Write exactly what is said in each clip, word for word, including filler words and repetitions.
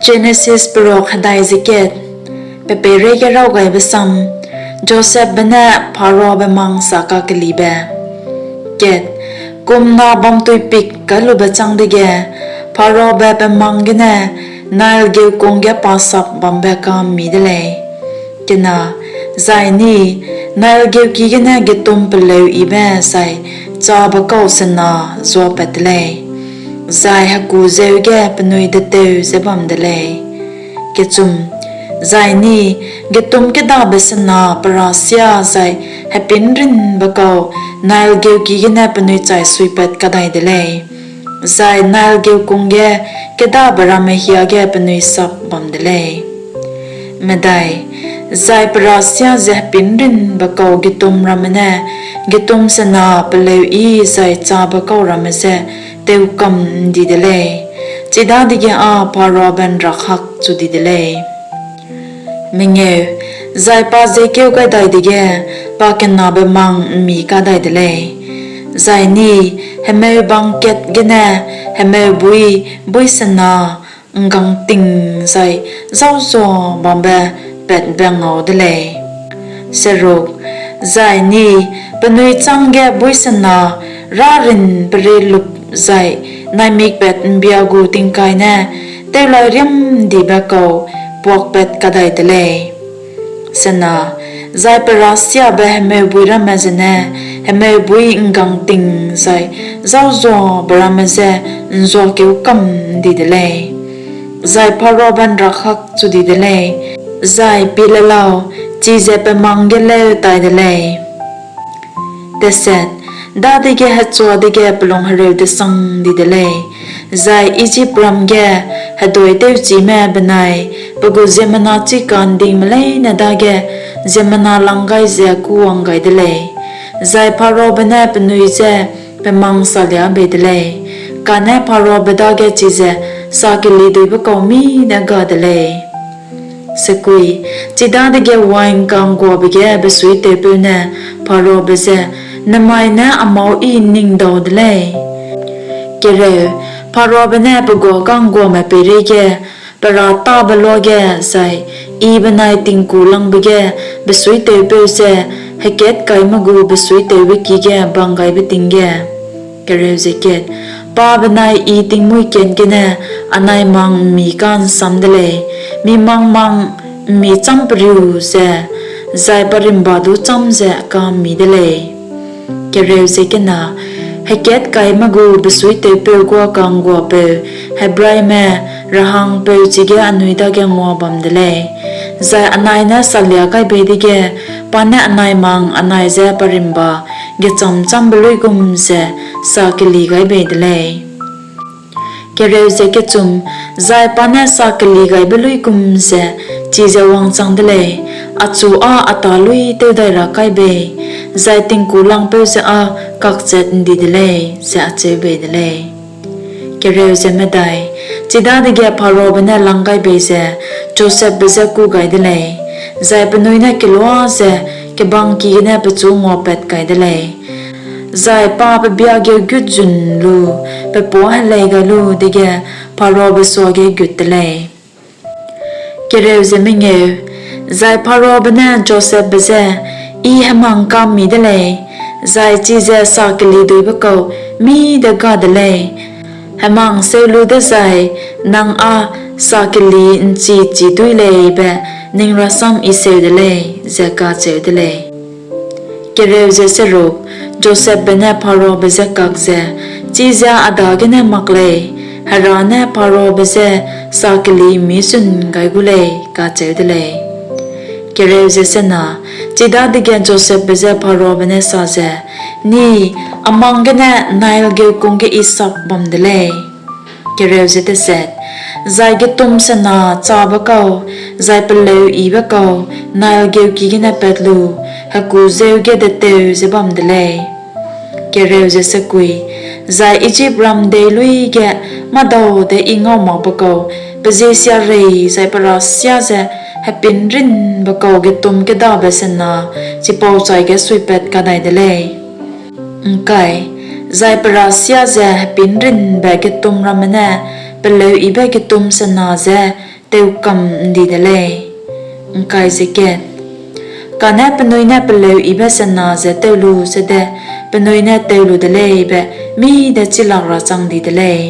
Jenesis Peruak hedai ze kat. Pe peireige raw gaibe sam: Josepbe ne Pharaobe mang sa kakelibe. Kat, kumna bamtuipik kai lube châng dege, Pharaobe pe mang gene Nail geukung ge pa sap bambe ka'mmi de lei. Kena, zai ni, Nail geuki gene getum peleuyibe zai chabe kau sena zuapat de lei, zai heku zeu ge penui deteu ze bam de lei. Kechum, zai ni, getum kêdabe sena perâsia zai hepînrinbe kau Nail geuki gene penui chai suipat kadai de lei, zai Nail geukung ge kêdabe ramme hiage penui sap bam de lei. Medai, zai perâsia ze hepînrinbe kau getum ramme ne getum sena peleuyi zai chabe kau ramme je teu kam ’ndi de lei; chidadege â Pharaobe ’nrak hak chu di de lei. Mengeu, zai pa je kêu gai dai dege, pakenabe mang ’mmi kadai de lei. Zai ni, hemeu bang kat gene hemeu buî buî sena ’nggangting zai zâuzua bambe patbe ngau de lei. Seruk, zai ni, penui chângge buî sena rârin perielup zai naimikpat ’mbia gu tingkai ne tewlairiamdibe kau puakpat kadai de lei. Sena, zai perâsiabe hemeu buî ramme zene hemeu buî ’nggangting zai zâuzuabe ramme je ’nzuakeu kam ’ndi de lei; zai Pharaobe ’nrak hak chu di de lei, zai pie le lau, chize pe mang ge lêu tai de lei. Dadege hechua dege pe lung hereu-desang di de lei, zai Ijipram ge heduaitewchîme benai pe gu ziemmena chika'ndingme leine dage ziemmena lang gai ze kûwang gai de lei; zai Pharaobe ne penui je pe mang salia bei de lei, kane Pharaobe dage chize sakeliduibe kau mî ne ga de lei. Chidadege wain ka'ngguabe ge besuitewpeu ne Pharaobe je, Nemai ne a mâu I ’nningdau de lei. Kereu, Pharaobe ne pe guâ ka'ngguame peireige pe râtabe luage zai I benai tingkulangbe ge besuitewpeu je hekatkaime gu besuitewbe ki ge banggaibe ting ge, pa benai I tingmuî kat gene anai mang ’mmi ka'nsam de lei, mi mang mang ’mmi châm periu ze, zai parimba du châm ze ka'mmi de lei. Hekatkaime gu besuitewpeu guâ ka'ngguapeu Hebraime rehangpeu chige anui dage ngua bam de lei, zai anai ne salia gai bei dege, pa ne anai mang anai je parimba gechâm-châmbe luigum ze sakeli gai bei de lei. Zai pa ne sakeli gaibe luigum ze chize wangchang de lei, achu â a tâ luî tew dai ra kai bei, zai tingkulangpeu je â kakchat ’ndi de lei, ze acheu bei de lei. Chidadege Pharaobe ne lang gai bei ze Josepbe je kû gai de lei, zai penui ne kelua ze kebangki gene pechu nguapat kai de lei, zai pa pe biageu gut zun lu, pe puâ helei gai lu dege Pharaobe suage gut te lei. Zai Pharaobe ne Josepbe je, I hemang ka'mmi de lei, zai chize sakeliduibe kau mî de ga de lei; hemang seu lu dezai nang â sakeli'nchichi duî lei be ning rasam I seu de lei, ze kacheu de lei. Josepbe ne Pharaobe je kak ze, Chize a dagene mak lei; Hera ne Pharaobe je sakeli mî zun gai gu lei, kacheu de lei. Chidadege Josepbe je Pharaobe ne sa ze, Ni, a mang gene Nail geukung ge I sap bam de lei, zai getum sena chabe kau zai peleuyibe kau Nail geuki gene pat lu, heku zeu ge deteu ze bam de lei. Zai Ijipram dei luî ge mâdau de I ngaumakbe kau, pe jesiarei zai perâsia ze hepînrinbe kau getum kêdabe sena chipau chaige suipat kadai de lei. Zai perâsia ze hepînrinbe getum ramme ne peleuyibe getum sena je teu kam ’ndi de lei. Kane penui ne peleuyibe sena je teu lu sede penui ne teu lu de lei be mî de chilak ra chang di de lei;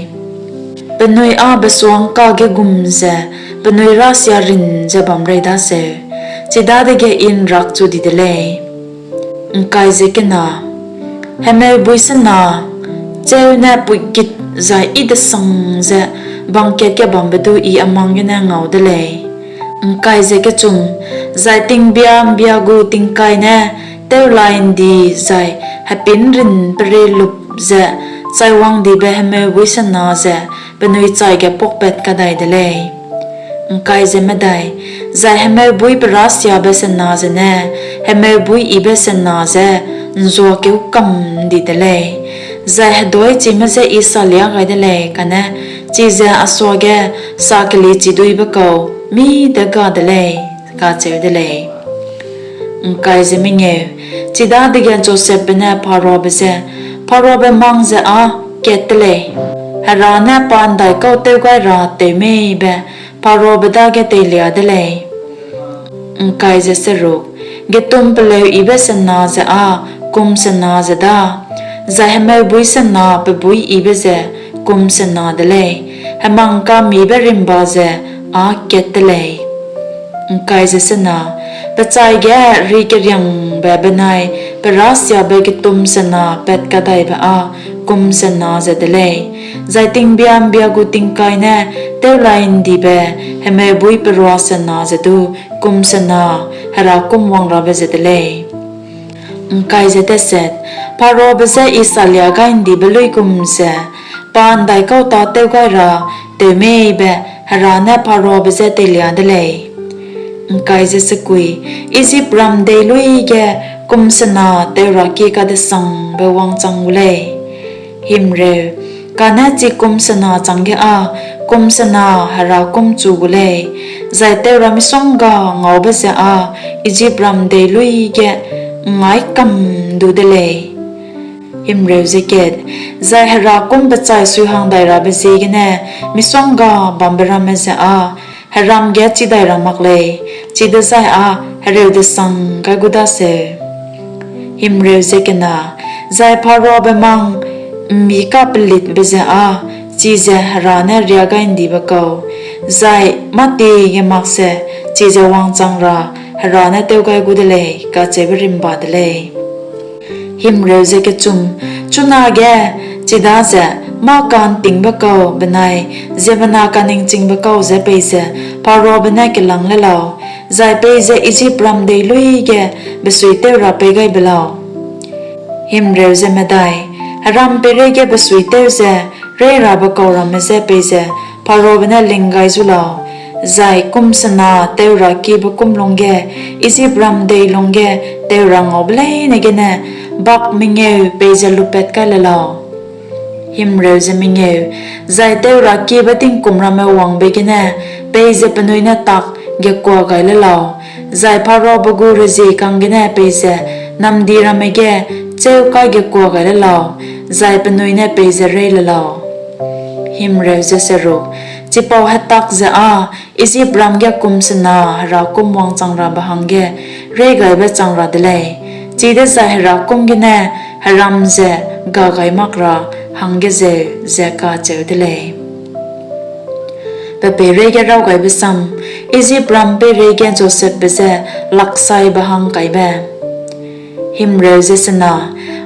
penui â besua'ngka ge gum ze penui râsiarin ze bam rei daseu, chidadege I ’nrakchu di de lei. Hemeubuî sena chêu ne puigit zai yi-desang ze bang kat ge bambe du I a mang gene ngau de lei. Zai tingbia ’mbia gu tingkai ne tewlai'ndi zai hepînrin perielup ze chaiwangdibe hemeubuî sena ze penui chaige puakpat kadai de lei. Zai hemeubuî perâsiabe sena zene hemeubuî yibe sena je ’nzuakeu kam ’ndi de lei; zai heduaî chime je I salia gai de lei, kane chize a suage sakelichiduîbe kau mî de ga de lei, kacheu de lei. Chidadege Josepbe ne Pharaobe je, Pharaobe mang ze â kat te lei; Hera ne pa ’ndaikau tew gai ra tew mei be Pharaobe dage teilia de lei. Getum peleuyibe sena ze â kum sena ze da, zai hemeubuî sena pe buî yibe ze kum sena de lei; hemang ka'mmibe rimba ze â kat te lei. Pe chaige ri keriangbe benai perâsiabe getum sena patkadaibe â kum sena ze de lei; zai tingbia ’mbia gu tingkai ne tewlai'ndibe hemeubuî perua sena ze du kum sena herakûm wangrabe ze de lei. Pharaobe je I salia gai ’ndibe luigum ze pa ’ndaikau tâ tew gai ra tew mei be Hera ne Pharaobe je teilia de lei. Ijipram dei luî ge kum sena teu ra kie kadesangbe wangchang gu lei. Kane chi kum sena chângge â kum sena herakûm chu gu lei, zai teu ra misongga ngaube ze â Ijipram dei luî ge ’ngngaî kam ’ndu de lei. Zai herakûm bechai suihangdairabe ziegene misongga bambe ramme ze â heram ge chidai ra mak lei, chidezai â hereu-desang gai gu daseu. Zai Pharaobe mang ’mmikapelitbe ze â chize Hera ne riagai'ndibe kau, zai mâtie ge makse chize wangchang ra Hera ne tew gai gu de lei, kacheube rimba de lei. Chunage chidaze mâ-ka'ntingbe kau benai ziemmena kaningchingbe kau je peize Pharaobe ne kelâng le lau, zai peize Ijipram dei luî ge besuitew ra pei gai be lau. Heram peireige besuitew ze reîrabe kau ramme je peize Pharaobe ne ling gai zu lau, zai kum sena teu ra kiebe kum lungge Ijipram dei lungge teu ra ngaube leine gene bak mengeu peize lupat kai le lau. Zai teu ra kiebe tingkum ramme wangbe gene peize penui ne tak gekua gai le lau, zai Pharaobe gu reziekang gene peize namdi ramme ge chêu kai gekua gai le lau, zai penui ne peize reî le lau. Chipau hetak ze â Ijipram ge kum sena herakûm wangchang rabe hangge reîgaibe chang ra de lei, chidezai herakûm gene heram ze ga gai mak ra hangge zeu, ze kacheu de lei. Ijipram peireige Josepbe je Laksaibe Hang Kaibe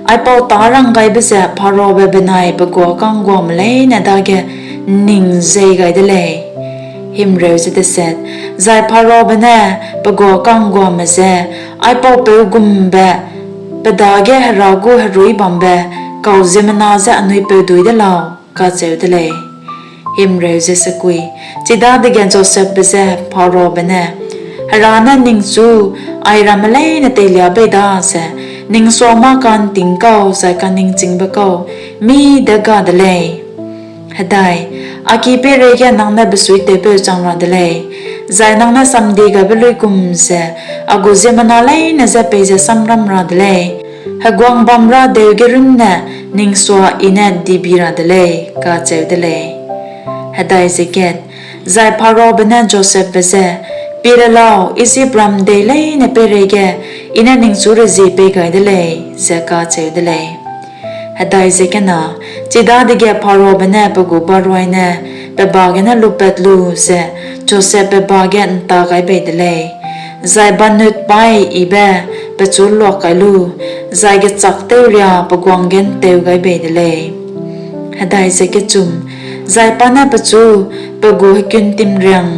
Aipau tâ ranggaibe ze Pharaobe benai pe guâ ka'ngguame leine dage ’nning jei gai de lei. Zai Pharaobe ne pe guâ ka'ngguame je, Aipau peu gumbe pe dage Hera gu herui bambe kau ziemmena je anui peu duî de lau? kacheu de lei. Chidadege Josepbe je Pharaobe ne, Hera ne ningchu airamme leine teilia bei daze ning sua mâ-ka'nting kau zai kaningchingbe kau mî de ga de lei. A ki peireige nang ne besuitewpeu chang ra de lei, zai nang ne samdiegaibe luigum ze a gu ziemmena leine je peize samram ra de lei; heguang bamrâ deu ge runne ning sua I ne dibi ra de lei, kacheu de lei. Zai Pharaobe ne Josepbe je, Pie le lau, Ijipram dei leine peireige I ne ningchu rezie pei gai de lei, ze kacheu de lei. Chidadege Pharaobe ne pe gu baroine pe ba gene lupat lu ze Josepbe ba ge ’nta gai bei de lei, zai banutpaî yibe pechu luak kai lu, zai gechâkteuria pe guang ge ’nteu gai bei de lei. Zai pa ne pechu pe gu hekuntimriang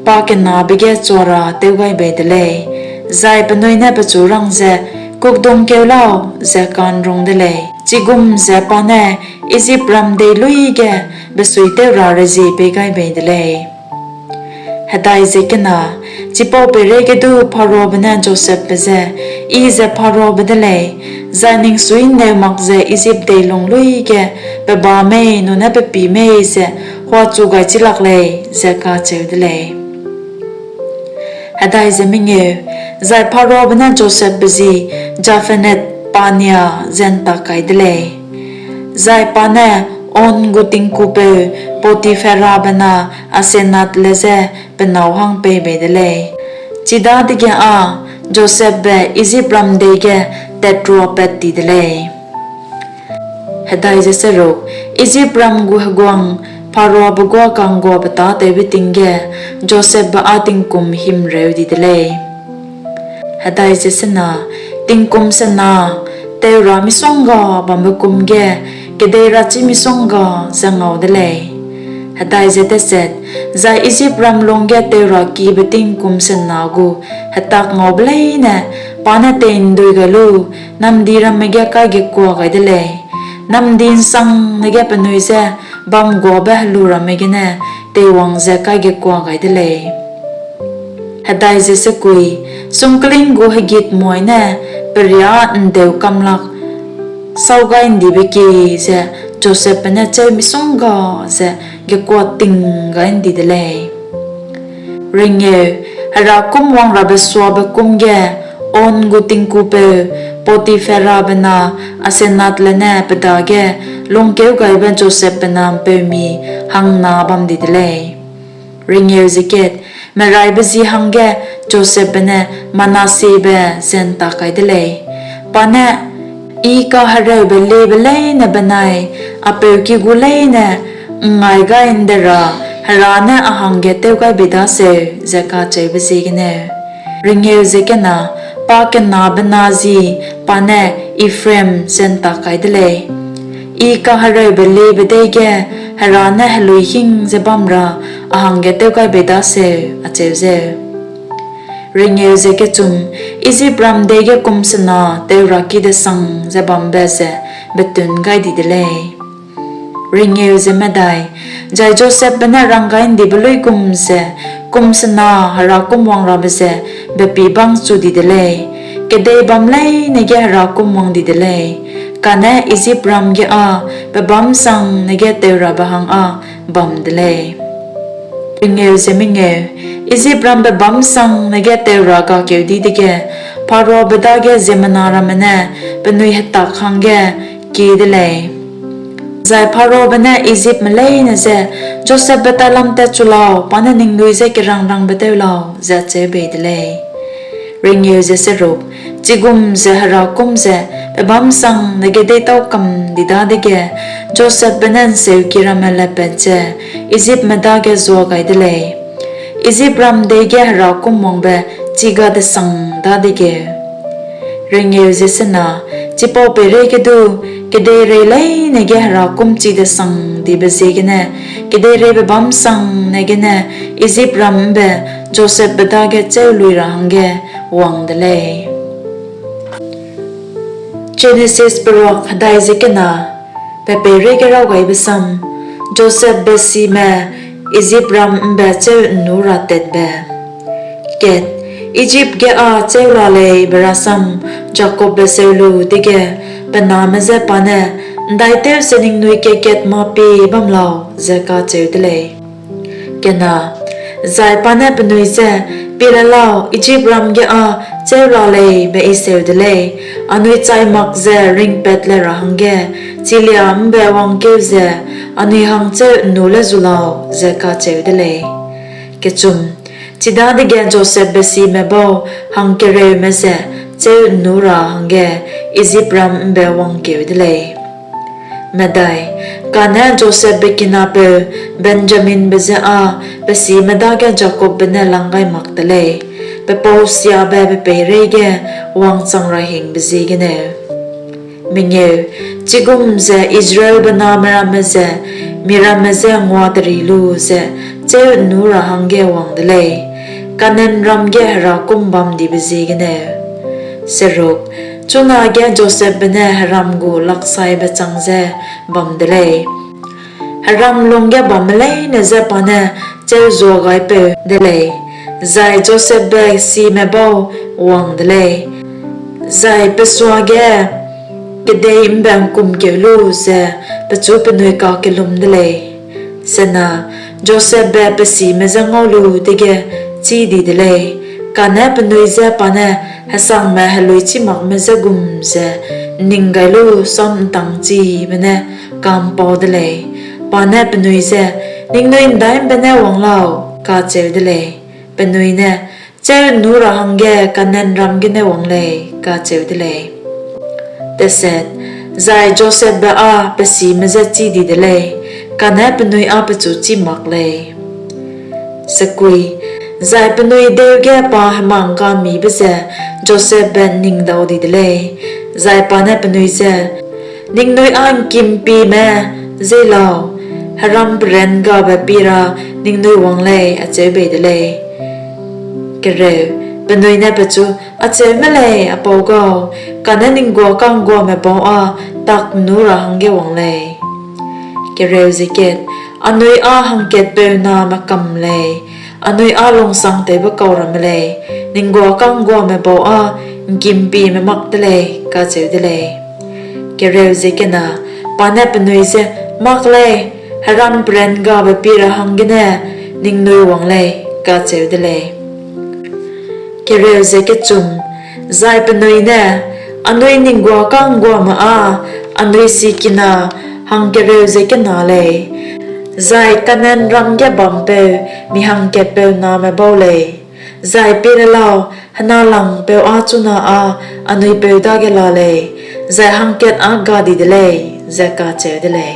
pakenabe ge chua ra tew gai bei de lei, zai penui ne pechu rang ze, Kukdungkeu lau, ze ka'nrung de lei; chigum ze pa ne Ijipram dei luî ge besuitew ra rezie pei gai bei de lei. Chipau peireige du Pharaobe ne Josepbe je, I ze Pharaobe de lei, zai ning suî'nneu mak ze Ijip dei lung luî ge pe ba mei nune pe pî mei ze huachu gai chi lak lei, ze kacheu de lei. Zai Pharaobe ne Josepbe ji Zaphenath-panea ze ’ntak kai de lei; zai pa ne On gu tingkupeu Potipherabe na Asenathle je pe nâu hang pei bei de lei. Chidadege â Josepbe Ijipram dei ge tatruapat ti de lei. Ijipram gu heguang Pharaobe guâ ka'ngguabe tâtewbe ting ge Josepbe â tingkum himreu di de lei. Tingkum sena teu ra misongga bambe kum ge kedei rachî misongga ze ngau de lei. Zai Ijipram lungge teu ra kibe tingkum sena gu hetak ngaube leine pa ne tei'ndui gai lu, namdi ramme ge kaigekua gai de lei; namdi ’nsangne ge penui je bamguabe helu ramme gene teiwang ze kaigekua gai de lei. Sungkling gu hegitmoî ne periâ ’ndeu kam lak sâu gai ’ndibe kie ze Josepbe ne chêu misongga ze gekuating gai ’ndi de lei. Herakûm-wangrabe-suabe kum ge On gu tingkupeu Potipherabe na Asenathle ne pe dage lungkeugaibe Josepbe na ’mpeumi hangna bam di de lei. Meraibe ji hangge Josepbe ne Manassebe ze ’ntak kai de lei; pa ne, I kahereube liebe leine benai a peu ki gu leine ’ngngaî gai ’nde ra Hera ne a hangge tew gai bei daseu, ze kacheube ziegeneu. Pakenabe na ji pa ne Ephraim ze ’ntak kai de lei; I kahereube liebe dei ge Hera ne heluî hing ze bam ra a hangge tew gai bei daseu, acheu zeu. Ijipram dei ge kum sena teu ra ki-desang ze bambe ze betun gai di de lei. Zai Josepbe ne ranggai ’ndibe luigum ze kum sena herakûm-wangrabe ze bepîbang chu di de lei; kedei bâm leine ge herakûm wang di de lei, kane Ijipram ge â pebâm'nsangne ge teurabe hang â bam de lei. Ijipram pebâm'nsangne ge teu ra gakeu di dege, Pharaobe dage ziemmena ramme ne penui hetak hangge kie de lei; zai Pharaobe ne Ijipme leine je, Josepbe tailam tatchu lau, pa ne ningnui je kerangrangbe tew lau, ze acheu bei de lei. Chigum ze herakûm ze pebâm'nsangne ge deîtau kam di dadege, Josepbe ne ’nseuki ramme lepat ze Ijipme dage zua gai de lei, Ijipram dei ge herakûm wangbe chigade-sang dadegeu. Chipau peireige du kedeirei leine ge herakûm chidesangdibe ziegene kedeirei pebâm'nsangne gene Ijipram ’mbe Josepbe dage chêu lui ra hangge wang de lei. Jenesis Peruak hedai ze kena. Pe peireige raw gaibe sam: Josepbe Sime Ijipram ’mbe Chêu ’Nnû ra Tatbe. Ijip ge â chêu la lei be rasam Jakobbe seu lu dege, pe name je pa ne, ’Ndaitew ze ningnui kat-kat mâ-pie bam lau? ze kacheu de lei. Zai pa ne penui je, Pie le lau, Ijipram ge â chêu la lei be I seu de lei; anui chai mak ze ringpat le ra hangge chilia ’mbe wangkeu ze anui hang chêu ’nnû le zu lau, ze kacheu de lei. Chidadege Josepbe sime bau hangkereume ze chêu ’nnû ra hangge Ijipram ’mbe wangkeu de lei. Kane Josepbe kinapeu Benjaminbe je â pe sime dage Jakobbe ne lang gai mak te lei, pe pausiabe pe peireige wangchang ra hingbe ziegeneu. Chigum ze Israelbe name ramme ze mi ramme je nguateri lu ze chêu ’nnû ra hangge wang de lei, Kanaanram ge herakûm bamdibe ziegeneu. Chunage Josepbe ne heram gu laksaibe chang ze bam de lei; heram lungge bamme leine je pa ne chêu zuagaipeu de lei, zai Josepbe sime bau wang de lei, zai pe suage kedei ’mbe ’ngkumkeu lu ze pechu penui kakellum de lei. Josepbe pe sime je ngau lu dege chî di de lei, kane penui je pa ne hesangme heluîchimakme je gum ze ’nning gai lu sam'ntangchibe ne ka'mpau de lei. Pa ne penui je, Ningnui ’ndaimbe ne wang lau? kacheu de lei. Penui ne, Chêu ’nnû ra hangge Kanaanram gene wang lei, kacheu de lei. Zai Josepbe â pe sime je chî di de lei, kane penui â pechu chî mak lei. Zai penui deu ge pa hemang ka'mmibe ze Josepbe ’nningdau di de lei, zai pa ne penui je, Ningnui â ’ngkimpime jei lau, heram peran-gabe pie ra ningnui wang lei, acheu bei de lei. Penui ne pechu, Acheu me lei, a pau gau, kane ning guâ ka'ngguame bau â tak ’nnû ra hangge wang lei. Anui â hangkatpeu name kam lei, anui â lungsangtewbe kau ramme lei; ning guâ ka'ngguame bau â ’ngkimpieme mak te lei, kacheu de lei. Pa ne penui je, Mak lei, heram peran-gabe pie ra hanggene ningnui wang lei, kacheu de lei. Zai penui ne, Anui ning guâ ka'ngguame â anui sikina hangkereu ze kena lei, zai Kanaanram ge bampeu mi hangkatpeu name bau lei; zai pie le lau, henalangpeu â chuna â anui peu dage la lei, zai hangkat â ga di de lei, ze kacheu de lei.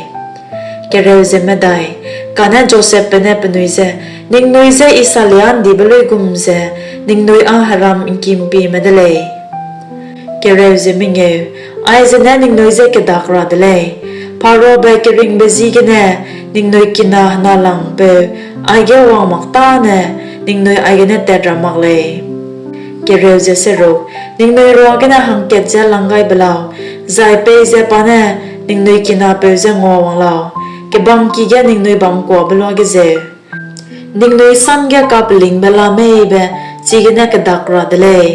Kane Josepbe ne penui je, Ningnui je I salia ’ndibe luigum ze ningnui â heram ’ngkimpieme de lei. Aize ne ningnui je kedak ra de lei, Pharaobe keringbe ji gene ningnui kina henalangpeu aige wang mak tâne ningnui aigene tat ra mak lei. Ningnui ruagene hangkat je lang gai be lau, zai peize pa ne ningnui kinapeu je nguawang lau, kebangki ge ningnui bamkuabe luage zeu. Ningnui sam ge kapelingbe la mei be chigene kedak ra de lei,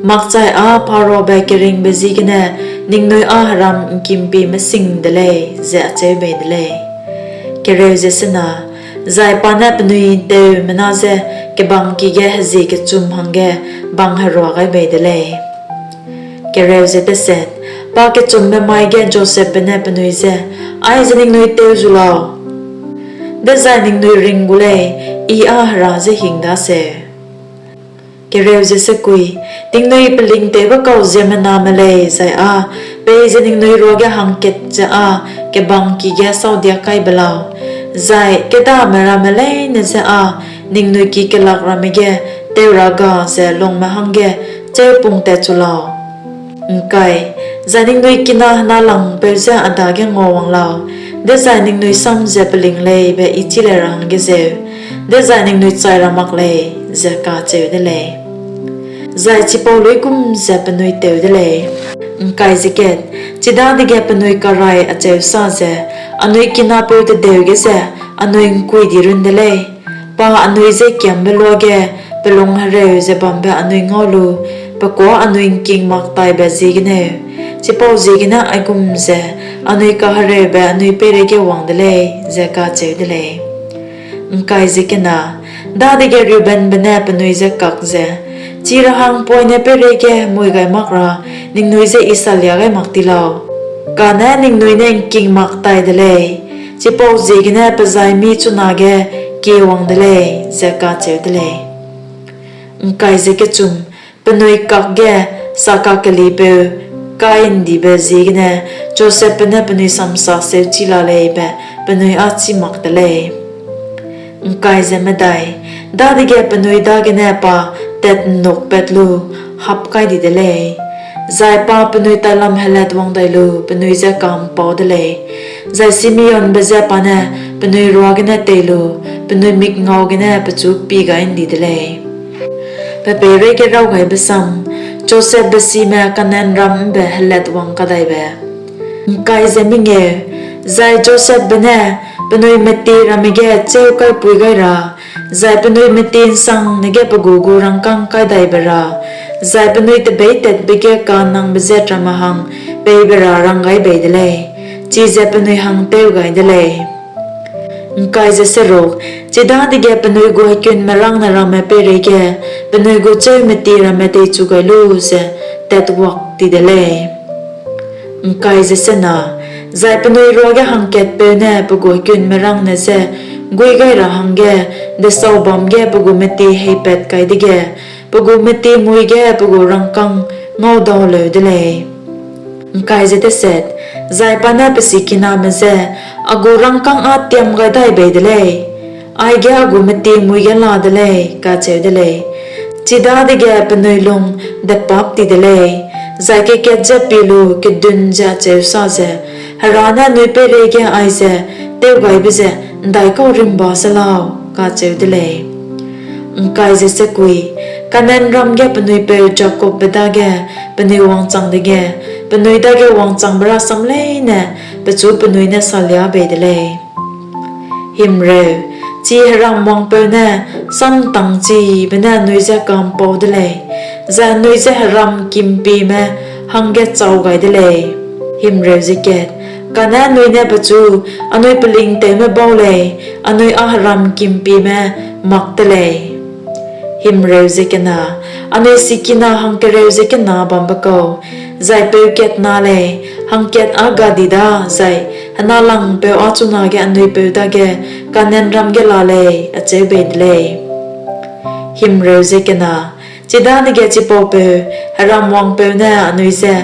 makchai â Pharaobe keringbe ziegene ningnui â heram ’ngkimpieme sing de lei, ze acheu bei de lei. Zai pa ne penui ’nteumena je kebangki ge hezie kechum hangge bangherua gai bei de lei. Pakechumbe mai ge Josepbe ne penui je, Aize ningnui teu zu lau, dezai ningnui ring gu lei, I â Hera je hing daseu. Ningnui pelingtewbe kau ziemmename lei zai â peize ningnui ruage hangkat ze â kebangki ge sâudiak kai be lau, zai kêdame ramme leine je â ningnui ki kelak ramme ge teu ra ga ze lungme hangge chêu pungtatchu lau. Zai ningnui kina henalangpeu je a dage nguawang lau, dezai ningnui sam ze peling lei be I chî le ra hangge zeu, dezai ningnui chai ra mak lei, ze kacheu de lei. Zai chipau luigum ze penui teu de lei. Chidadege penui karai acheu sa ze, Anui kinapeu tedeu ge ze anui ’ngkui di run de lei, pa anui je kiambe luage pe lung hereu ze bambe anui ngau lu, pe kuâ anui ’ngking mak taibe ziegeneu; chipauziegene aigum ze anui kahereube anui peireige wang de lei, ze kacheu de lei. Dadege Reubenbe ne penui je kak ze, Chi ra hang poine peireige hemui gai mak ra ningnui je I salia gai mak ti lau? Kane ningnui ne ’ngking mak tai de lei, chipauziegene pe jai mî chunage kiewang de lei, ze kacheu de lei. Penui kakge sakakeliepeu kai'ndibe ziegene Josepbe ne penui samsa seuchi la lei be penui â chî mak te lei. Dadege penui dagene pa tat'nnukpat lu hap kai di de lei, zai pa penui tailam helatwang dai lu penui je ka'mpau de lei; zai Simeonbe je pa ne penui ruagene tei lu penui mikngau gene pechu pie gai ’ndi de lei. Pe peireige Raw Gaibe Sam Josepbe Sime Kanaanram ’mbe Helatwangkadaibe Zai Josepbe ne penui metie ramme ge chêu kaipui gai ra zai penui metie ’nsangne ge pe gu gu rangkâng kai dai be ra zai penui tebeîtatbe ge ka'nnangbe zat ramme hang pei be ra rang gai bei de lei; chize penui hang tew gai de lei. Chidadege penui gu hekunmerângne ramme peireige penui gu chêu metie ramme teichu gai lu ze tatwak ti de lei. Zai penui ruage hangkatpeu ne pe gu hekunmerângne je guî gai ra hangge desaubâm ge pe gu metie heipat kai dege, pe gu metie mui ge pe gu rangkâng ngaudauleu de lei. Zai pa ne pe sikiname je, A gu rangkâng â tiam gai dai bei de lei; aige a gu metie mui ge la de lei, kacheu de lei. Chidadege penui lung depâp ti de lei, zai kekat je pie lu kedun ze acheu sa ze, Hera ne anui peireige aize tewgaibe ze ’ndaikau rimba se lau? kacheu de lei. Kanaanram ge penui peu Jakobbe dage penui wangchang dege, penui dage wangchangbe rasam leine pechu penui ne salia bei de lei. Chi heram wangpeu ne sam'ntangchibe ne anui je ka'mpau de lei, zai anui je heram ’ngkimpieme hangge chau gai de lei; kane anui ne pechu, ‘Anui pelingtewme bau lei, anui â heram ’ngkimpieme mak te lei. Anui sikina hangkereu ze kena bambe kau, zai peu kat na lei, hangkat â ga di da zai henalangpeu â chunage anui peu dage Kanaanram ge la lei,’ acheu bei de lei. Chidadege chipaupeu heram wangpeu ne anui je,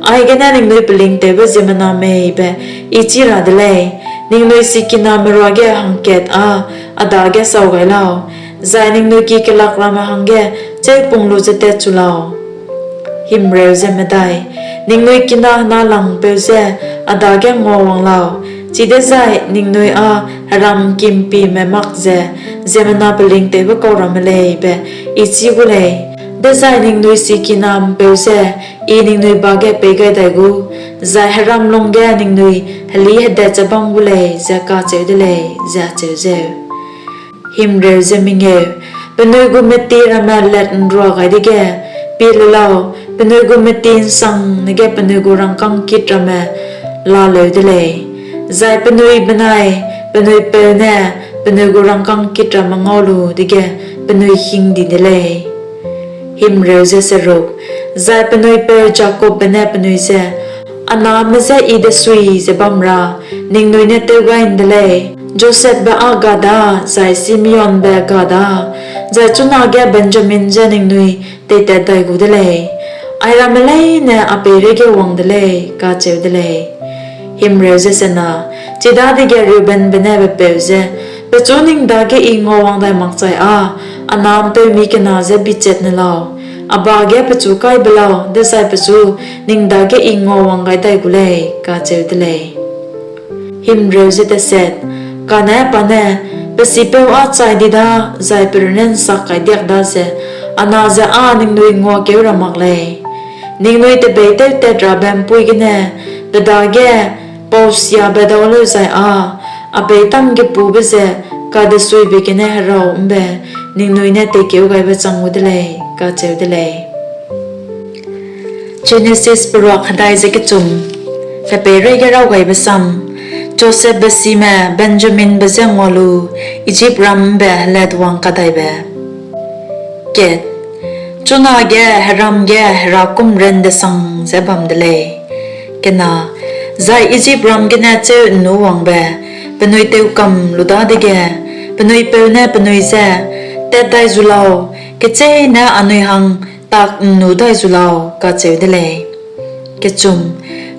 ‘Aigene ningnui pelingtewbe ziemmena mei be I chî ra de lei; ningnui sikiname ruage hangkat â a dage sau gai lau, zai ningnui ki-kelak ramme hangge chêu pung lu ze tatchu lau. Ningnui kina henalangpeu je a dage nguawang lau, chidezai ningnui â heram ’ngkimpieme mak ze ziemmena pelingtewbe kau ramme lei be I chî gu lei; dezai ningnui sikina ’mpeu je I ningnui ba ge pei gai dai gu, zai heram lungge ningnui helîhedet ze bam gu lei,’ ze kacheu de lei, ze acheu zeu. Penui gu metie ramme lat'nrua gai dege, pie le lau, penui gu metie ’nsangne ge penui gu rangkâng kit ramme laleu de lei, zai penui benai penui peu ne penui gu rangkâng kit ramme ngau lu dege penui hing di de lei. Zai penui peu Jakobbe ne penui je, A name je I desui ze bam ra ningnui ne tew gai ’nde lei; Josepbe â ga da zai Simeonbe ga da, zai chunage Benjamin je ningnui teitat dai gu de lei; airamme leine a peireige wang de lei, kacheu de lei. Chidadege Reubenbe ne pe peu je, Pechu ning dage I nguawang dai makchai â a na ’mpeumi kena je bichat ne lau, a ba ge pechu kai be lau, dezai pechu ning dage I nguawang gai dai gu lei, kacheu de lei. Kane pa ne, Pe sipeu â chai di da zai pe runne ’nsak kai diak daze a na je â ningnui nguakeu ra mak lei; ningnui tebeîtewtatrabe ’mpuî gene pe dage pausiabe dau lêuzai â a peîtam gepûbe ze kadesuibe gene heraw ’mbe ningnui ne teikeugaibe chang gu de lei, kacheu de lei. Jenesis Peruak Hedai ze Kechum. Pe peireige Raw Gaibe Sam Josepbe sime Benjaminbe je Ngua lu Ijipram ’mbe Helatwangkadaibe Chunage heram ge herakûm ran-desang ze bam de lei. Zai Ijipram gene chêu ’nnûwangbe Penui tewkam lu dadege penui peu ne penui je, Tat dai zu lau, kecheîne anui hang tak ’nnu dai zu lau, kacheu de lei.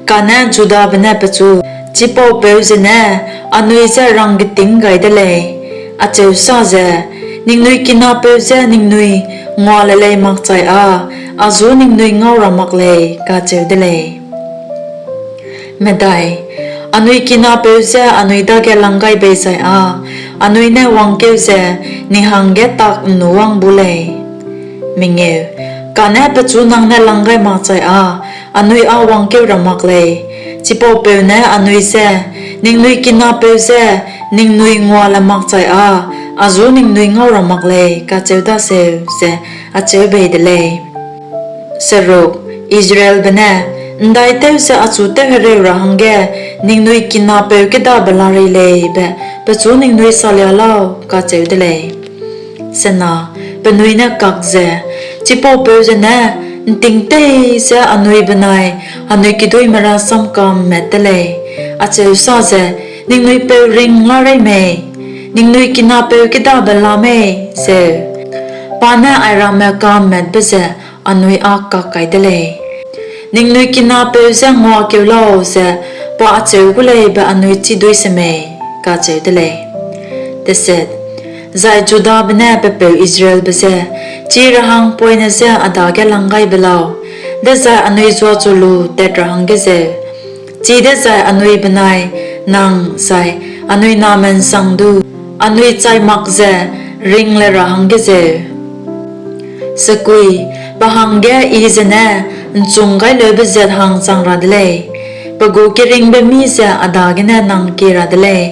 Kane Judabe ne pechu, Chipau peu zene anui je ranggeting gai de lei, acheu sa ze, ‘Ningnui kinapeu je ningnui ngua le lei makchai â a ju ningnui ngau ra mak lei,’ kacheu de lei. Anui kinapeu je anui dage lang gai bei zai â anui ne wangkeu ze ning hangge tak ’nnuwang bu lei. Kane pechu nang ne lang gai makchai â anui â wangkeu ra mak lei; chipau peu ne anui je, ‘Ningnui kinapeu je ningnui ngua le makchai â a ju ningnui ngau ra mak lei,’ kacheu daseu, ze acheu bei de lei. Israelbe ne, ’Ndaitew ze achu tewhereu ra hangge ningnui kinapeu kêdabe larei lei be pechu ningnui salia lau? kacheu de lei. Penui ne kak ze, Chipau peu zene ’nting tei ze anui benai anui kiduîme rasam ka'mmat te lei, acheu sa ze, ‘Ningnui peu ring larei mei? Ningnui kinapeu kêdabe la mei?’ zeu. Pa ne airamme ka'mmatbe ze anui â kak kai de lei. ‘Ningnui kinapeu je nguakeu lau ze pa acheu gu lei be anui chî duî semei? kacheu de lei. Zai Judabe ne pe peu Israelbe je, Chi ra hang poine je a dage lang gai be lau, dezai anui zuachu lu tat ra hangge zeu, chidezai anui benai nang zai anui name ’nsangdu anui chai mak ze ring le ra hangge zeu. Pe hangge I zene ’nchunggaileube zat hang chang ra de lei, pe gu keringbe mî ze a dagene nang kie ra de lei;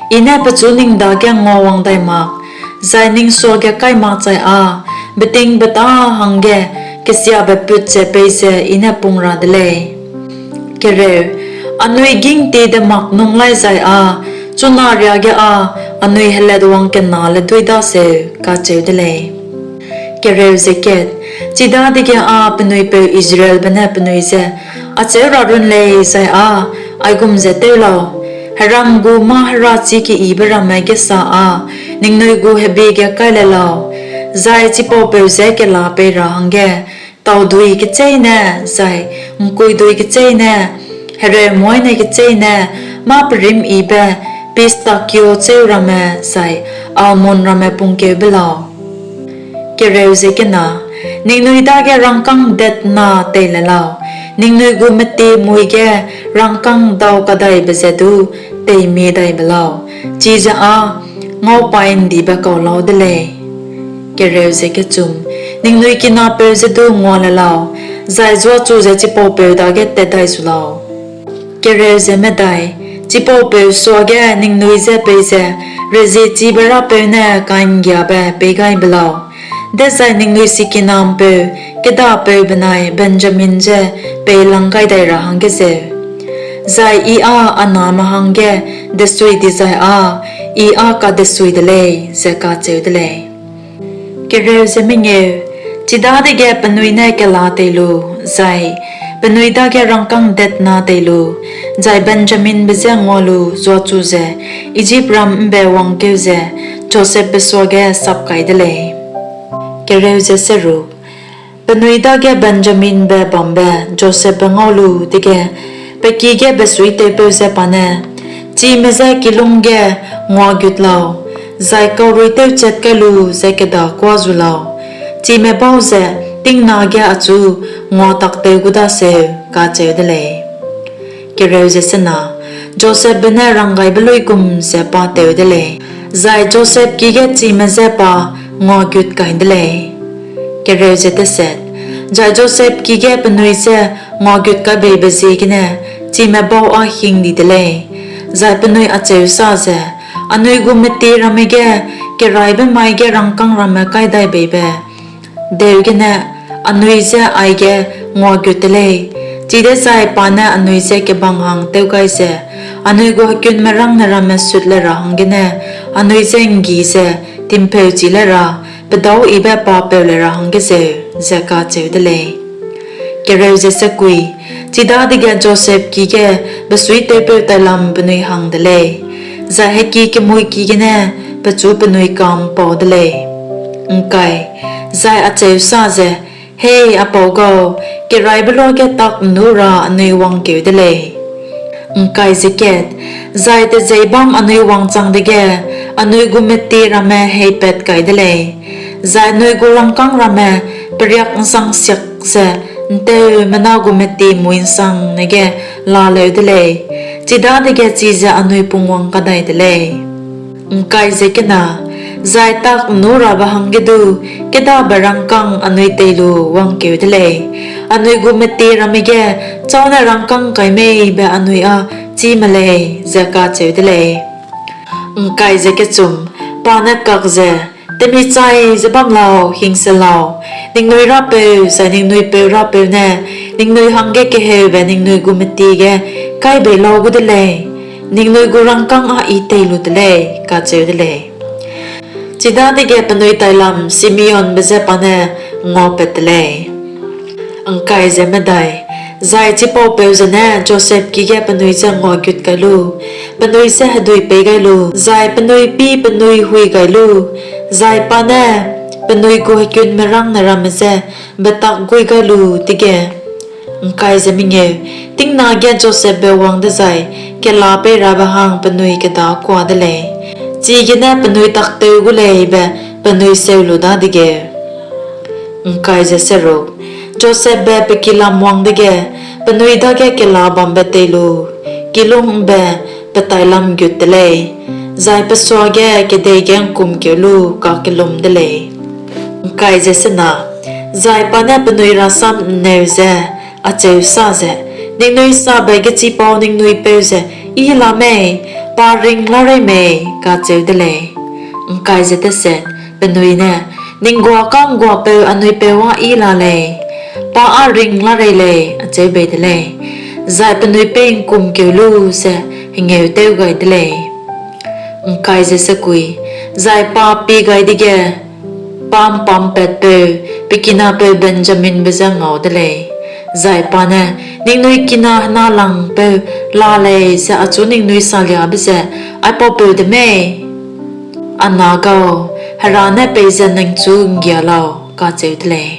I ne pechu ning dage nguawang dai mak, zai ning suage kai makchai â betingbeta hangge kesiabe put ze peize I ne pung ra de lei. Anui gîngtie de mak nung laîzai â chuna riâ ge â anui helatwang kena le duî daseu, kacheu de lei. Chidadege â penui peu Israelbe ne penui je, Acheu ra run lei zai â aigum ze tew lau: heram gu mâ-herachî keyibe ramme gêsa â ningnui gu hebie ge kai le lau, zai chipau peu je kela pei ra hangge taudui kecheîne, zai ’ngkuidui kecheîne, hereu moîne kecheîne, mâ-perîmyibe pistakio chêu ramme zai almon ramme pungkeu be lau. Ningnui dage rangkâng dêt na tei le lau, ningnui gu metie mui ge rangkâng dau kadaibe ze du teimie dai be lau, chize â ngaupaî'ndibe kau lau de lei. Ningnui kinapeu je du ngua le lau, zai zuachu ze chipau peu dage tat dai zu lau. Chipau peu suage ningnui je peize reziechibe Rapeu ne ka'nggiabe pei gai be lau, dezai ningnui sikina'mpeu kêdapeu benai Benjamin je pei lang gai dai ra hangge zeu; zai I â a name hangge desui dizai â I â kadesui de lei, ze kacheu de lei. Chidadege penui ne kela tei lu, zai penui dage rangkâng dêt na tei lu, zai Benjaminbe je ngua lu zuachu ze Ijipram ’mbe wangkeu ze Josepbe suage sap kai de lei. Penui dage Benjaminbe bambe Josepbe ngau lu dege, pe ki ge besuitewpeu je pa ne, Chime je kilûng ge nguagut lau, zai kaurui tewchat kai lu ze kedâ kuâ zu lau; chime bau ze tingna ge achu nguataktew gu daseu, kacheu de lei. Josepbe ne ranggaibe luigum ze pa tew de lei, zai Josep ki ge chime je pa nguagut kai de lei. Zai Josep ki ge penui je nguagut kaibeibe ziegene chime bau â hing di de lei, zai penui acheu sa ze, Anui gu metie ramme ge keraîbe mai ge rangkâng ramme kai dai beibe deu gene anui je aige nguagut te lei, chidezai pa ne anui je kebang hang tew gai ze, anui gu hekunmerângne ramme sut le ra hanggene anui je ’nggi ze timpheuchi le ra pedauyibe pa peu le ra hangge zeu, ze kacheu de lei. Chidadege Josep ki ge besuitewpeu tailam penui hang de lei, zai heki kemuiki gene pechu penui ka'mpau de lei. Zai acheu sa ze, Hei a pau gau, keraîbe luage tak ’nnû ra anui wangkeu de lei. Zai tejeîbâm anui wangchang dege, anui gu metie ramme heipat kai de lei, zai anui gu rangkâng ramme periak'nsangsiak ze ’nteumena gu metie mui ’nsangne ge laleu de lei; chidadege chize anui pungwang kadai de lei. Zai tak ’nnûrabe hangge du kêdabe rangkâng anui tei lu wangkeu de lei; anui gu metie ramme ge châu ne rangkâng kai mei be anui â chî me lei, ze kacheu de lei. Pa ne kak ze, Temichai ze bam lau, hing se lau, ningnui Rapeu zai ningnui peu Rapeu ne ningnui hangge keheube ningnui gu metie ge kai bei lau gu de lei; ningnui gu rangkâng â I tei lu de lei, kacheu de lei. Chidadege penui tailam Simeonbe je pa ne nguapat te lei. Zai chipaupeu zene Josep ki ge penui je nguagut kai lu, penui je hedui pei gai lu, zai penui pî penui hui gai lu, zai pa ne penui gu hekunmerângne ramme je betak guî gai lu dege, tingna ge Josepbe wang dezai kela peirabe hang penui kedâkua de lei, chigene penui tak tew gu lei be penui seu lu dadegeu. Josepbe pe ki lam wang dege, penui dage kela bambe tei lu, kilung ’mbe pe tailam gut te lei, zai pe suage kedei ge ’ngkumkeu lu kakellum de lei. Zai pa ne penui rasam ’nneu ze acheu sa ze, Ningnui sabe gechipau ningnui peu ze yî la mei? Pa ring la rei mei? kacheu de lei. Penui ne, Ning guâ ka'ngguapeu anui peu â yî la lei; pa â ring la rei lei, acheu bei de lei. Zai penui peî ’ngkumkeu lu ze hengêutew gai de lei. Zai pa pie gai dege, pa ’mpampatpeu, pe kinapeu Benjaminbe je ngau de lei, zai pa ne, Ningnui kina henalangpeu la lei ze achu ningnui saliabe ze aipaupeu de mei? A na gau, Hera ne peize ningchu ’nggia lau, kacheu de lei.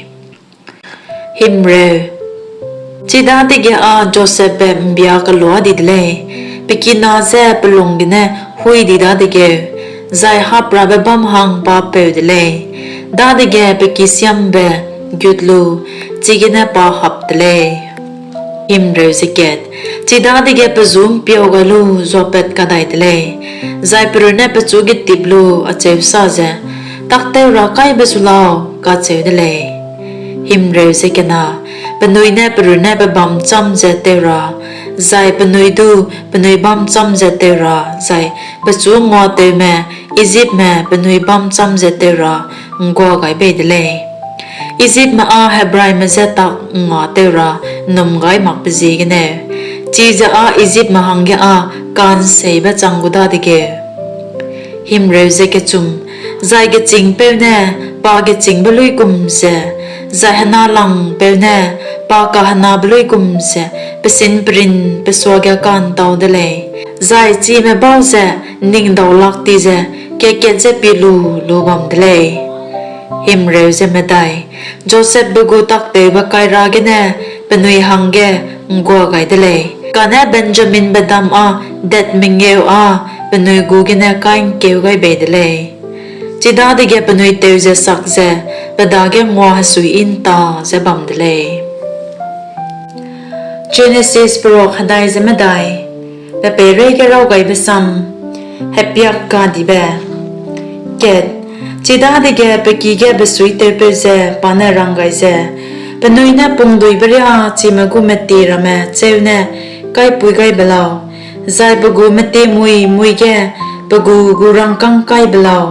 Chidadege â Josepbe ’mbia kelua di de lei, pe kina je pe lung gene huî di dadegeu, zai haprabe bâm hang pa peu de lei; dadege pe ki siambe gut lu, chigene pa hap te lei. Chidadege pe ju ’mpiau gai lu zuapat kadai de lei, zai pe runne pechu getip lu acheu sa ze, Tak tew ra kai be zu lau, kacheu de lei. Penui ne pe runne pe bâm châm ze tew ra, zai penui du penui bâm châm ze tew ra, zai pechu nguateume Ijipme penui bâm châm ze tew ra ’nggua gai bei de lei; Ijipme â Hebraime je tak ’ngngatew ra ’nnum gai makbe ziegeneu, chize â Ijipme hangge â ka'nseibe chang gu dadegeu. Zai gechîngpeu ne pa gechîngbe luigum ze, zai henalangpeu ne pa kahenabe luigum ze pesin-perin pe suage ka'ntau de lei, zai chime bau ze ’nningdaulak ti ze kat-kat je pie lu lu bam de lei. Josepbe gu taktewbe-kaira gene penui hangge ’nggua gai de lei, kane Benjaminbe dam â dat mengeu â penui gu gene kai'ngkeu gai bei de lei; chidadege penui teu ze sak ze pe dage nguahesuiyi'nta ze bam de lei. Jenesis Peruak Hedai ze Medai. Pe peireige Raw Gaibe Sam. Hepiak Kadibe. Chidadege pe ki ge besuitewpeu je pa ne rang gai ze, Penui ne pungduibe riâ chime gu metie ramme chêu ne kaipui gai be lau, zai pe gu metie mui mui ge pe gu gu rangkâng kai be lau,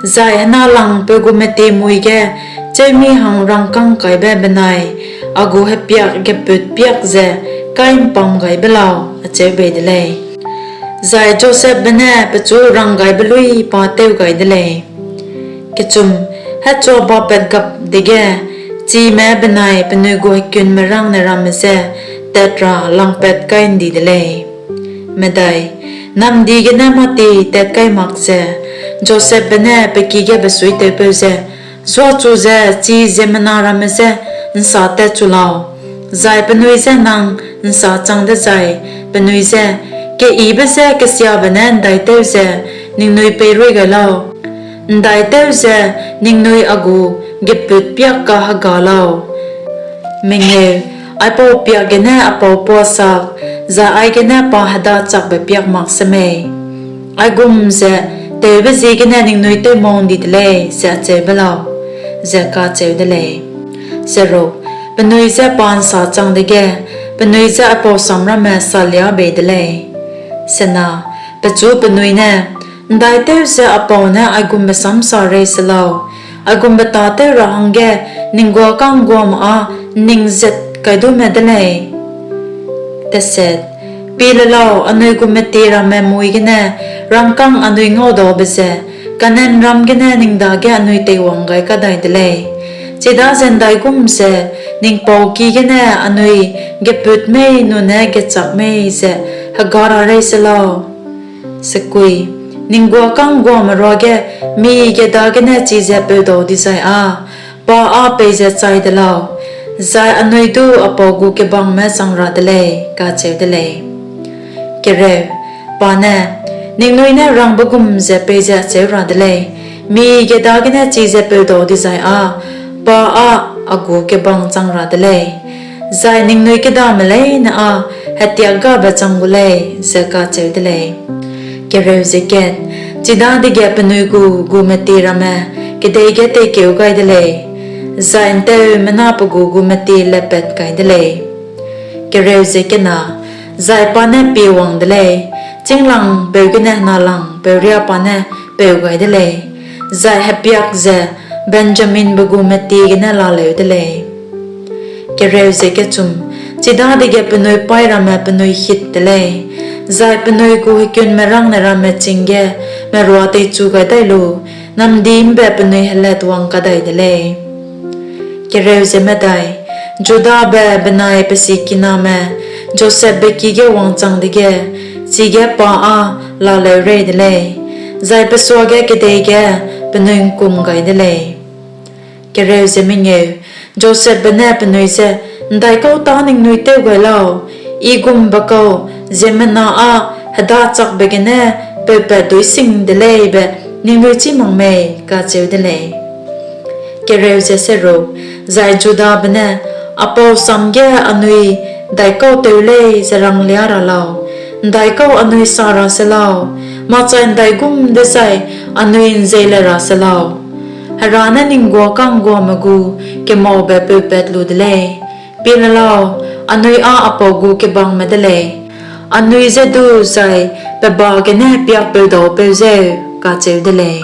zai henalangpeu gu metie mui ge chêu mî hang rangkâng kaibe benai a gu hepiak gepût piak ze kai'mpam gai be lau, acheu bei de lei. Zai Josepbe ne pechu ranggaibe luî pa tew gai de lei. Hechua bapat gap dege, chime benai penui gu hekunmerângne ramme je tat ra langpat kai ’ndi de lei. Namdi gene mâtie tat kai mak ze Josepbe ne pe ki ge besuitewpeu je, Zuachu ze chi ziemmena ramme je ’nsa tatchu lau, zai penui je nang ’nsa chang dezai penui je, ‘Keyibe je kesiabe ne ’ndaitew ze ningnui peiruî gai lau, ’ndaitew ze ningnui a gu gepût piak kahega lau, aipau piak gene a pau puasak, zai aigene pa hedachakbe piak mak semei? Aigum ze tewbe ziegene ningnui tewmâu ’ndi de lei,’ ze acheu be lau, ze kacheu de lei. Penui je pa ’nsa chang dege, penui je aipau sam ramme salia bei de lei. Pechu penui ne, ’Ndaitew ze a pau ne aigumbe sam sa rei se lau, aigumbe tâtew ra hangge ning guâ ka'ngguame â ’nningzat kai du me de lei. Pie le lau, anui gu metie ramme mui gene rangkâng anui ngaudaube ze Kanaanram gene ning dage anui teiwang gai kadai de lei; chidaze ’ndaigum ze ning pau ki gene anui gepût mei nune gechâk mei ze hega ra rei se lau. Ning guâ ka'ngguame ruage mige dagene chize peudau dizai â pa â peize chai de lau, zai anui du a pau gu kebangme chang ra de lei, kacheu de lei. Pa ne, Ningnui ne rangbe gum ze peize acheu ra de lei: ‘Mige dagene chize peudau dizai â pa â a gu kebang chang ra de lei, zai ningnui kêdame leine â hetiakgabe chang gu lei,’ ze kacheu de lei. Chidadege penui gu gu metie ramme kedei ge teikeu gai de lei, zai ’nteumena pe gu gu metie lepat kai de lei. Zai pa ne piewang de lei, chînglangpeu gene henalangpeu riâ pa ne peu gai de lei, zai hepiak ze Benjaminbe gu metie gene laleu de lei. Chidadege penui paî ramme penui hit te lei, zai penui gu hekunmerângne ramme ching ge merua teichu gai dai lu namdi ’mbe penui helatwang kadai de lei. Judabe benai pe sikiname Josepbe ki ge wangchang dege, chige pa â laleu rei de lei, zai pe suage kedei ge penui ’ngkum gai de lei. Josepbe ne penui je, ’Ndaikau tâ ningnui tew gai lau, ‘I gumbe kau ziemmena â hedachakbe gene peupat duî sing de lei be ningnui chî mak mei?’ kacheu de lei. Zai Judabe ne, A pau sam ge anui ’ndaikau tew lei ze ranglia ra lau? ’Ndaikau anui sa ra se lau? Makchai ’ndaigum dezai anui ’nzei le ra se lau? Hera ne ning guâ ka'ngguame gu kemaube peupat lu de lei; pie le lau, anui â a pau gu kebangme de lei, anui je du zai pe ba gene hepiak peudaupeu jeu, kacheu de lei.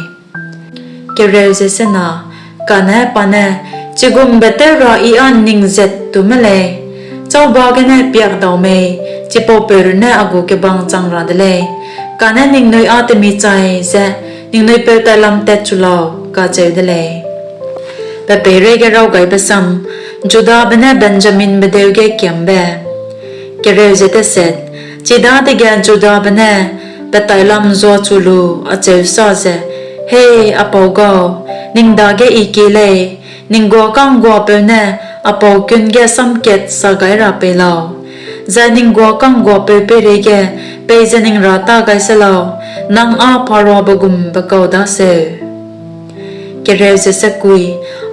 Kane pa ne, Chigumbe tew ra I â ’nningzat tu me lei, châuba gene hepiakdau mei chipaupeu runne a gu kebang chang ra de lei; kane ningnui â temichai ze ningnui peu tailam tatchu lau, kacheu de lei. Pe peireige Raw Gaibe Sam Judabe ne Benjaminbe Deu ge Kiambe Chidadege Judabe ne pe tailam zuachu lu acheu sa ze, Hei a pau gau, ning dage I kie lei, ning guâ ka'ngguapeu ne a pau kun ge sam kat sa gai ra pei lau, zai ning guâ ka'ngguapeu peireige peize ning râta gai se lau, nang â Pharaobe gumbe kau daseu.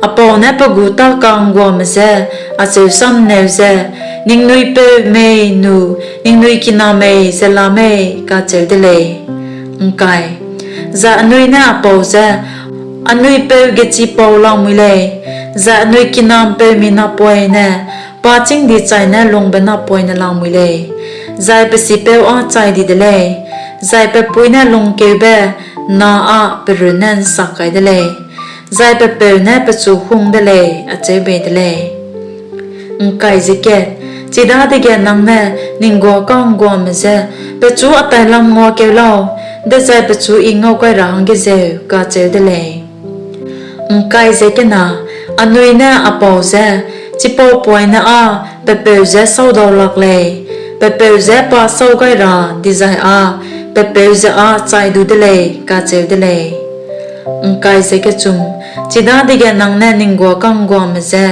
A pau ne pe gu tâ ka'ngguame je acheu samneu ze, Ningnui peu mei nu ningnui kina mei ze la mei? kacheu de lei. Zai anui ne a pau je, Anui peu gechipau lamui lei, zai anui kina ’mpeumi napoine pa chîng di chaine lungbe napoine lamui lei, zai pe sipeu â chai di de lei, zai pe pui ne lungkeube na â pe runne ’nsak kai de lei, zai pe peu ne pechu hung de lei, acheu bei de lei. Chidadege nang ne ning guâ ka'ngguame je, ‘Pechu a tailam nguakeu lau, dezai pechu I ngau kai ra hangge zeu,’ kacheu de lei. Anui ne a pau je, Chipaupoine â pe peu je sâudau lak lei, pe peu je pa sâu gai ra dizai â pe peu je â chai du de lei,’ kacheu de lei. Chidadege nang ne ning guâ ka'ngguame je,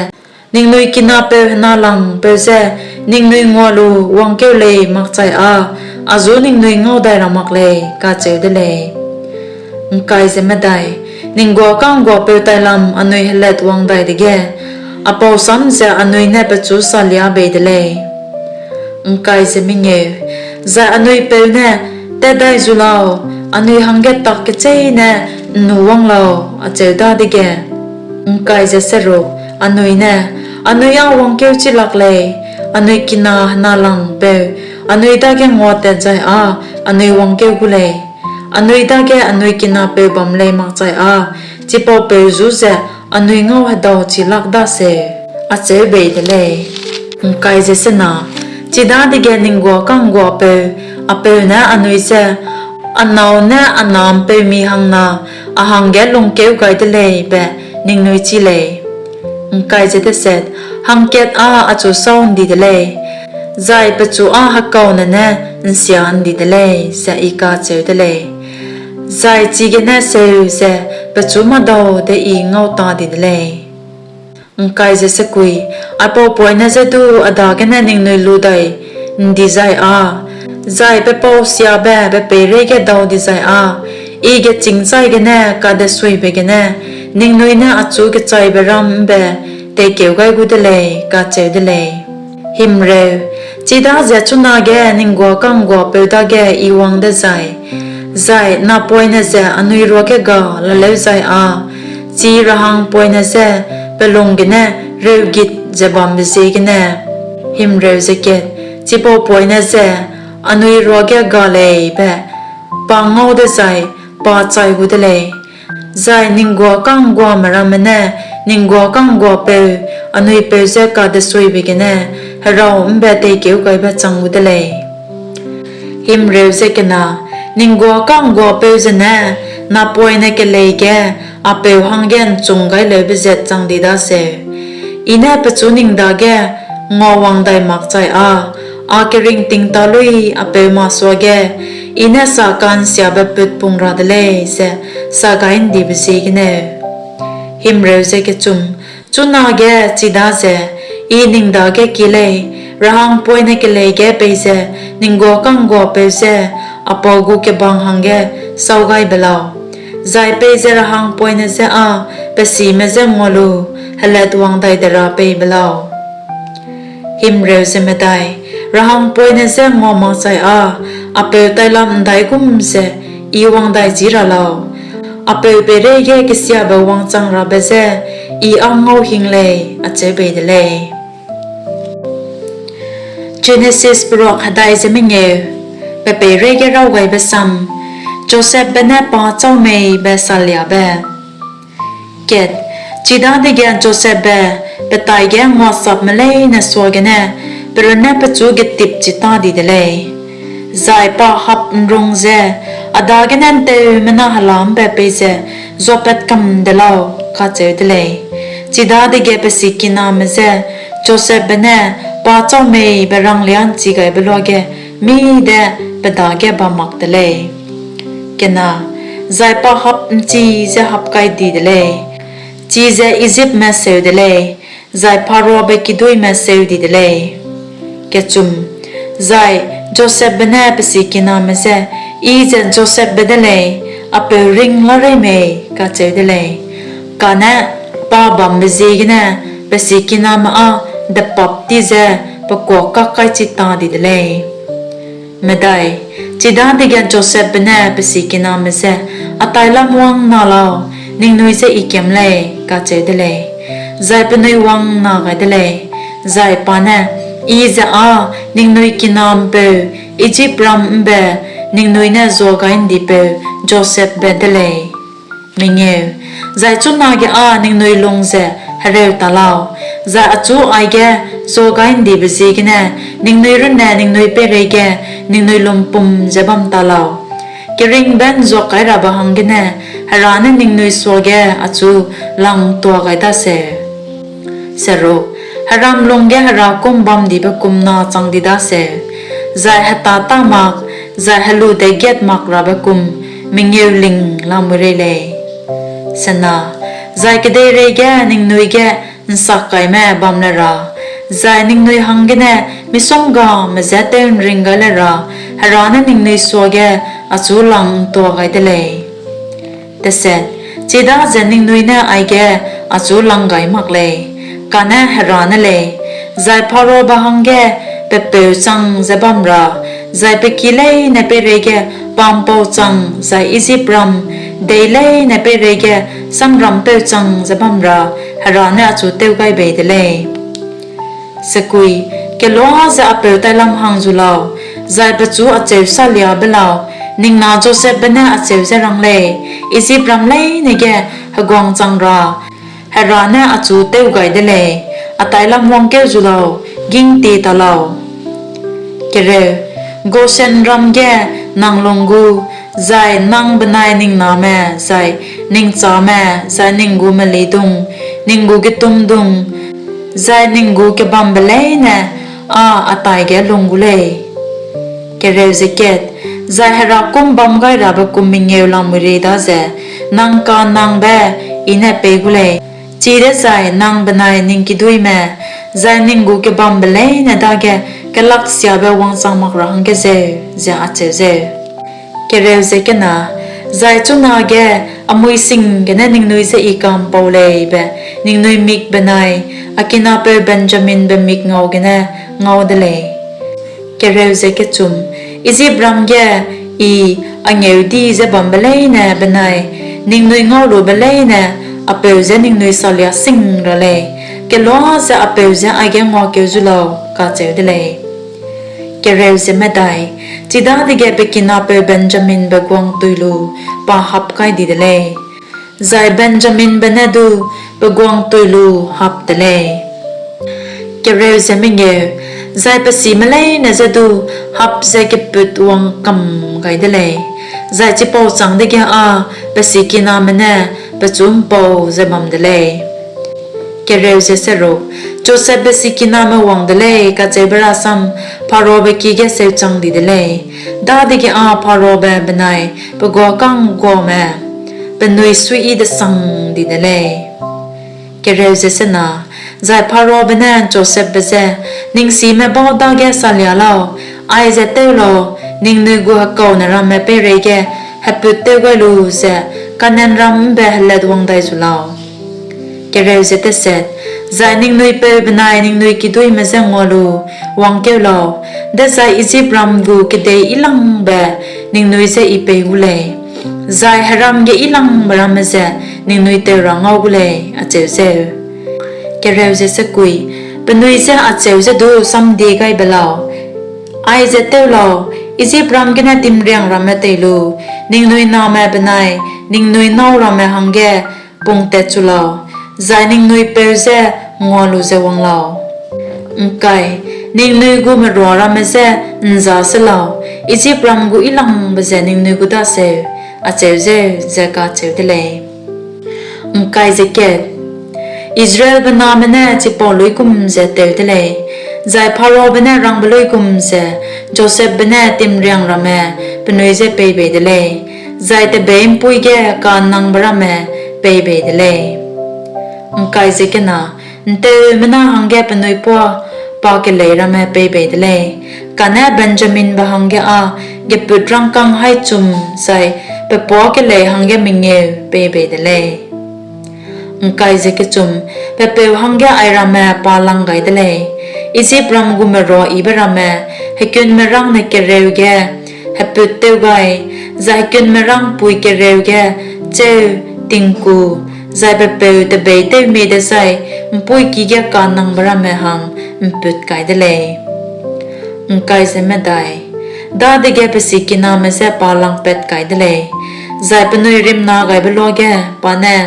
‘Ningnui kinapeu henalangpeu je ningnui ngua lu wangkeu lei makchai â a ju ningnui ngau dai ra mak lei,’ kacheu de lei. Ning guâ ka'ngguapeu tailam anui helatwang dai dege, a pau sam ze anui ne pechu salia bei de lei. Zai anui peu ne, ‘Tat dai zu lau, anui hangge tak kecheîne ’nnûwang lau,’ acheu dadege, anui ne, ‘Anui â wangkeuchi lak lei; anui kina henalangpeu anui dage nguatat zai â anui wangkeu gu lei; anui dage anui kinapeu bam lei makchai â chipaupeu ju ze anui ngauhedauchi lak daseu,’ acheu bei de lei. Chidadege ning guâ ka'ngguapeu, a peu ne anui je, ‘A nâu ne a na ’mpeumi hangna a hangge lungkeu gai de lei be ningnui chî lei; hangkat â achu sâu ’ndi de lei, zai pechu â hekaune ne ’nsia ’ndi de lei,’ ze I kacheu de lei. Zai chigene seu ze pechu mâdau de I ngau ta di de lei. Aipau poine je du a dagene ningnui lu dai ’ndi zai â, zai pe pausiabe pe peireige dau dizai â I gechîng chai gene kadesuibe gene ningnui ne achu kechaiberam ’mbe teikeu gai gu de lei, kacheu de lei. Chidaze chunage ning guâ ka'ngguapeu dage I wang dezai, zai napoine ze anui ruage ga laleu zai â chi rehangpoine je pe lung gene reugit ze bambe ziegene, chipau poine je anui ruage ga lei be pa ngau dezai pa chai gu de lei; zai ning guâ ka'ngguame ramme ne ning guâ ka'ngguapeu anui peu je kadesuibe gene herau ’mbe teikeugaibe chang gu de lei. Ning guâ ka'ngguapeu zene napoine kelei ge a peu hangge ’nchunggaileube zat chang di daseu; I ne pechu ning dage nguawang dai makchai â a keringting tâ luî a peu masuage I ne saka'nsiabe put pung ra de lei ze sa gai ’ndibe ziegeneu. Chunage chidaze I ning dage kie lei, rehangpoine kelei ge peize ning guâ ka'ngguapeu je a pau gu kebang hangge sâu gai be lau, zai peize rehangpoine je â pe sime je ngua lu helatwang dai de ra pei be lau. Rehangpoine je ngua makchai â a peu tailam ’ndaigum ze I wang dai chi ra lau? A peu peireige kesiabe wangchangrabe je I â ngauhing lei, acheu bei de lei. Jenesis Peruak Hedai ze Mengeu. Pe peireige raw gaibe sam: Josepbe ne Pa Châu mei be Saliabe. Chidadege Josepbe pe taige nguasapme leine suagene pe runne pechu getipchi ta di de lei, zai pa hap'nrung ze, A dagene ’nteumena hela ’mbe peize zuapat kam de lau, kacheu de lei. Chidadege pe sikiname je Josepbe ne pa châu mei be ranglia'nchigaibe luage mî de pe dage bam mak te lei. Zai pa hap'nchi ze hap kai di de lei, chize Ijipme seu de lei, zai Pharaobe kiduîme seu di de lei. Zai Josepbe ne pe sikiname je, I ze Josepbe de lei, a peu ring larei mei? kacheu de lei; kane pa bambe ziegene pe sikiname â depap ti ze pe kuâ kak kai chi ta di de lei. Chidadege Josepbe ne pe sikiname je, A tailam wang na lau, ningnui je I kiam lei, kacheu de lei; zai penui wang'nna gai de lei. Zai pa ne, I ze â ningnui kina'mpeu, Ijipram ’mbe ningnui ne zuagai'ndipeu Josepbe de lei. Zai chunage â ningnui lung ze hereu ta lau, zai achu aige zuagai'ndibe ziegene ningnui runne ningnui peireige ningnui lumpum ze bam ta lau. Keringbe ’nzuakairabe hanggene Hera ne ningnui suage achu lang'ntua gai daseu. Heram lungge herakûm bam'ndibe kum na chang di daseu, zai hetâ tâ mak, zai helu deigatmakrabe kum mengeu ling lamui rei lei. Zai kedeireige ningnui ge ’nsakkaime bam le ra, zai ningnui hanggene misonggame je tew'nring gai le ra Hera ne ningnui suage achu lang'ntua gai de lei. Chidaze ningnui ne aige achu lang gai mak lei, kane Hera ne lei, zai Pharaobe hangge pe peu chang ze bam ra zai pe ki leine peireige pa'mpau chang zai Ijipram dei leine peireige samrampeu chang ze bam ra Hera ne achu tew gai bei de lei. Kelua ze a peu tailam hang zu lau, zai pechu acheu salia be lau; ning na Josepbe ne acheu ze rang lei, Ijipram leine ge heguang chang ra Hera ne achu tew gai de lei. A tailam wangkeu zu lau, gîngtie ta lau. Goshenram ge nang lung gu, zai nang benai ning name, zai ning chame, zai ning gu melidung, ning gu getumdung, zai ning gu kebambe leine â a taige lung gu lei. Zai Hera kum bamgairabe kum mengeu lamui rei daze nang ka'nnangbe I ne pei gu lei, chidezai nang benai ning kiduîme, zai ning gu kebambe leine dage kelaksiabe wangchang mak ra hangge zeu, ze acheu zeu. Zai chunage a mui sing gene ningnui je I ka'mpau lei be ningnui mik benai a kinapeu Benjaminbe mik ngau gene ngau de lei. Ijipram ge I a ngeudi ze bambe leine benai ningnui ngaulube leine a peu je ningnui salia sing ra lei; kelua ze a peu je aige nguakeu zu lau, kacheu de lei. Chidadege pe kinapeu Benjaminbe guang tui lu pa hap kai di de lei, zai Benjaminbe ne du pe guang tui lu hap te lei. Zai pe sime leine je du hap ze keput wang kam gai de lei, zai chipau châng dege â pe sikiname ne pechu ’mpau ze bam de lei. Josepbe sikiname wang de lei kacheube rasam Pharaobe ki ge seuchang di de lei; dadege â Pharaobe benai pe guâ ka'ngguame penui suiyi-desang di de lei. Zai Pharaobe ne Josepbe je, Ning sime bau dage salia lau, aize tew lau, ningnui gu hekaune ramme peireige heput tew gai lu ze Kanaanram ’mbe helatwang dai zu lau. Zai ningnui peu benai ningnui kiduîme je ngua lu wangkeu lau, dezai Ijipram gu kedei yilangbe ningnui je I pei gu lei, zai heram ge yilangbe ramme ze ningnui teu ra ngau gu lei, acheu zeu. Penui je acheu ze du samdie gai be lau, Aize tew lau, Ijipram gene timriang ramme tei lu ningnui name benai ningnui nâu ramme hangge pungtatchu lau, zai ningnui peu je ngua lu ze wang lau. Ningnui gu merua ramme je ’nza se lau, Ijipram gu yilangbe ze ningnui gu daseu, acheu zeu, ze kacheu de lei. Israelbe name ne chipau luigum ze tew de lei, zai Pharaobe ne rangbe luigum ze Josepbe ne timriang ramme penui je pei bei de lei, zai tebeî'mpuî ge ka'nnangbe ramme pei bei de lei. ’Nteumena hangge penui puâ pakelei ramme pei bei de lei, kane Benjaminbe hangge â gepût rangkâng haî chum zai pe puâ kelei hangge mengeu pei bei de lei. Pe peu hangge airamme pa lang gai de lei: Ijipram gu merua yibe ramme hekunmerângne kereu ge hepût tew gai, zai hekunmerângpui kereu ge chêu, tingku, zai pe peu tebeîtewmie dezai ’mpuîki ge ka'nnangbe ramme hang ’mpût kai de lei. Dadege pe sikiname je pa langpat kai de lei, zai penui rimnagaibe luage pa ne,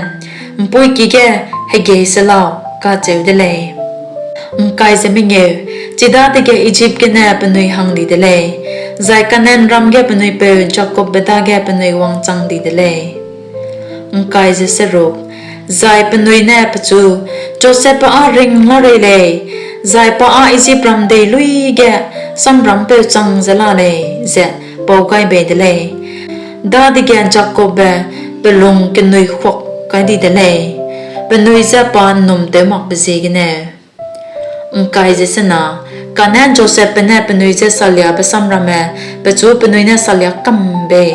’Mpuîki ge hegeî se lau, kacheu de lei. Chidadege Ijip gene penui hang di de lei, zai Kanaanram ge penui peu Jakobbe dage penui wangchang di de lei. Zai penui ne pechu, Josepbe â ring la rei lei, zai pa â Ijipram dei luî ge samrampeu chang ze la lei, ze pau gai bei de lei. Dadege Jakobbe pe lung kenui huak gai di de lei, penui je pa ’nnumtewmakbe ziegeneu. Kane Josepbe ne penui je saliabe sam ramme pechu penui ne salia kam bei,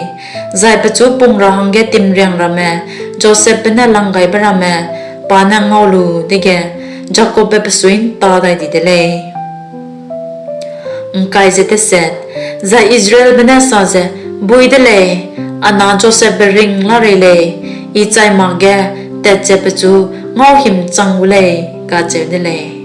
zai pechu pung ra hangge timriang ramme Josepbe ne langgaibe ramme pa ne ngau lu dege, Jakobbe pe suî'ntâ dai di de lei. Zai Israelbe ne sa ze, Bui de lei, a na Josepbe ring larei lei; I chai makge tat ze pechu ngauhimchang gu lei, kacheu de lei.